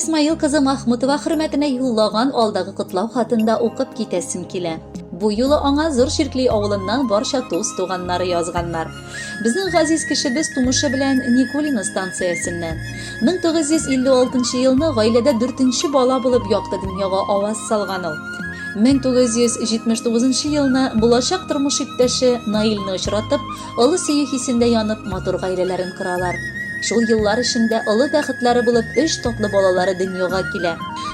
Исмаил кызы Махмутова хөрмәтенә юллаган алдагы котлау хатын да укып китәсем килә. Бу юлы аңа Зур Чиркли авылыннан барча дус-туганнары язганнар. Безнең газиз кешебез тумышы белән Никулино станциясеннән. 1956 елны гаиләдә дүртенче бала булып якты дөньяга аваз салган ул. 1979 елны булачак тормыш иптәше Наилне очратып, Олы сөю хисендә янып, матур гаиләләрен коралар. Шул еллар эчендә олы бәхетләре булып өч татлы балалары дөньяга килә.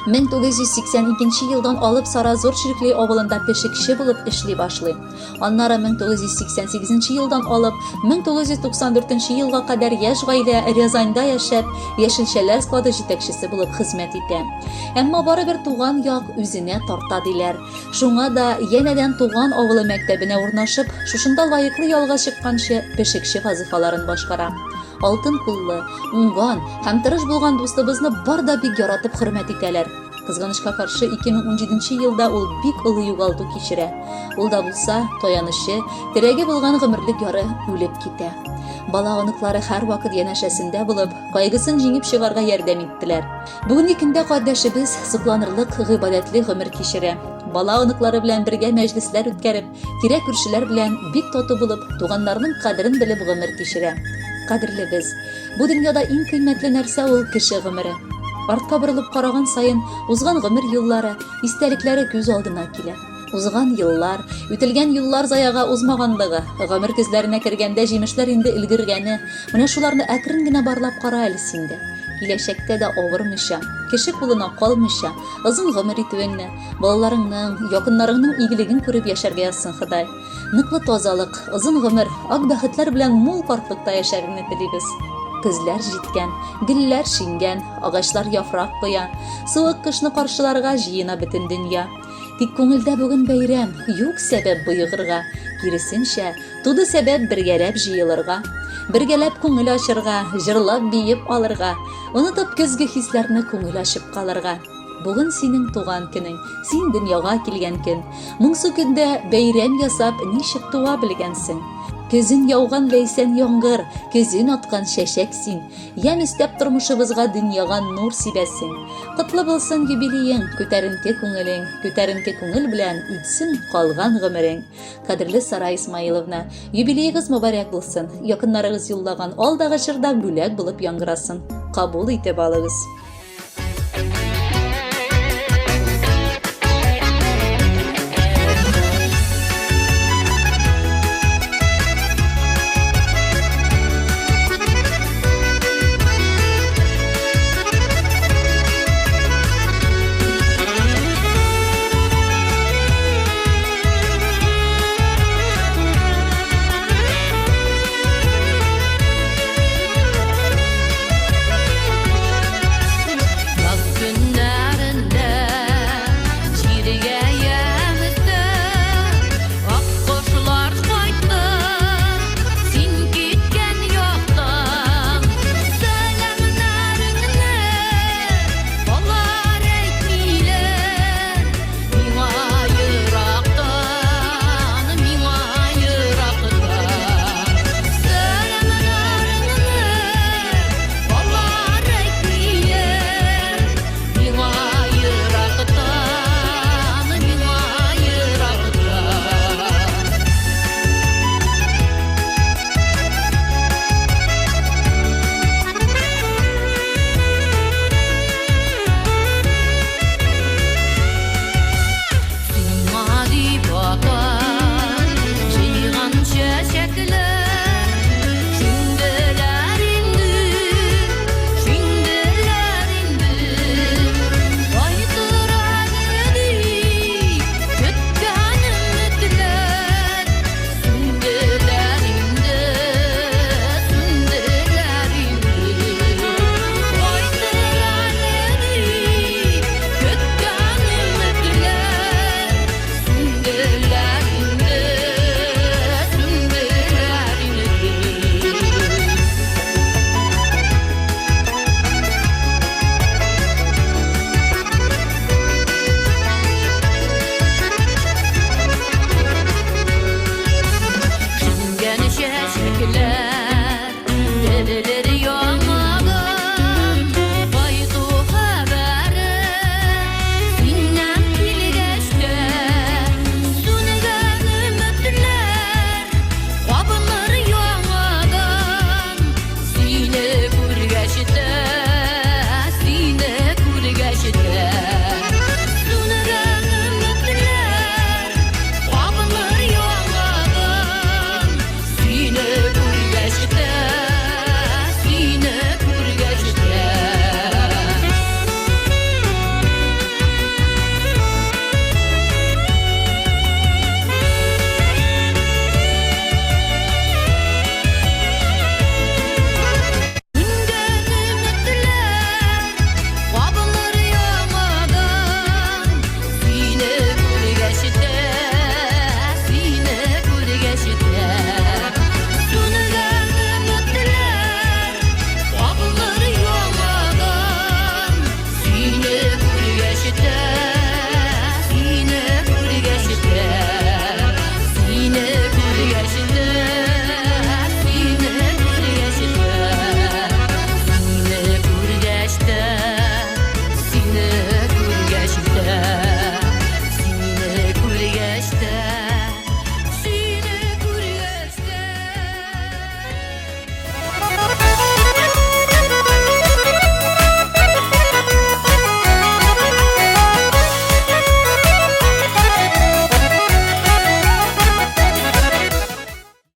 1982 елдан алып Сара Зур Чиркли авылында пешекче булып эшли башлый. Аннары 1988 елдан алып 1994 елга кадәр яшь гаилә Рязаньда яшәп, яшелчәләр склады җитәкчесе булып хезмәт итә. Әмма барыбер туган як үзенә тарта диләр. Шуңа да янәдән туган авылы мәктәбенә урнашып, шушында лаеклы ялга чыкканчы пешекче вазыйфаларын башкара. Алтын куллы, уңган һәм тырыш булган дустыбызны бар да бик яратып хөрмәт итәләр. Кызганычка каршы, 2017 елда ул бик олы югалту кичерә. Ул да булса, таянычы, терәге булган гомерлек яры үлеп китә. Бала-оныклары һәрвакыт янәшәсендә булып, кайгысын җиңеп чыгарга ярдәм иттеләр. Бүгенге көндә кардәшебез сокланырлык гыйбадәтле гомер кичерә. Бала-оныклары белән бергә мәҗлесләр үткәреп, тирә-күршеләр белән бик тату булып, туганнарының кадерен белеп гомер кичерә. Кадерлебез! Бу дөньяда иң кыйммәтле нәрсә ул кеше гомере. Артка борылып караган саен узган гомер юллары, истәлекләре күз алдына килә. Узган еллар, үтелгән юллар заяга узмаганлыгы, гомер көзләренә кергәндә җимешләр инде өлгергәне, менә шуларны әкрен генә барлап кара әле син дә. Киләчәктә дә авырмыйча, кеше кулына калмыйча, озын гомер итүеңне, балаларыңның, якыннарыңның игелеген күреп яшәргә язсын Ходай. Ныклы тазалык, озын гомер, ак бәхетләр белән мул картлыкта яшәвеңне телибез. Көзләр җиткән, гөлләр шиңгән, агачлар яфрак коя. Суык кышны каршыларга җыена бөтен дөнья. Тик күңелдә бүген бәйрәм, юк сәбәп боегырга, киресенчә, туды сәбәп бергәләп җыелырга. Бергәләп күңел ачырга, җырлап-биеп алырга, онытып көзге хисләрне күңел ачып калырга. Бүген синең туган көнең, син дөньяга килгән көн. Моңсу көндә бәйрәм ясап, ничек туа белгәнсең. Көзен яуган ләйсән яңгыр, көзен аткан чәчәк син. Ямь өстәп тормышыбызга дөньяга нур сибәсең. Котлы булсын юбилеең, күтәренке күңелең, күтәренке күңел белән үтсен калган гомерең. Кадерле Сара Исмаиловна, юбилеегыз мөбарәк булсын. Якыннарыгыз юллаган алдагы җыр да бүләк булып яңгырасын. Кабул итеп алыгыз.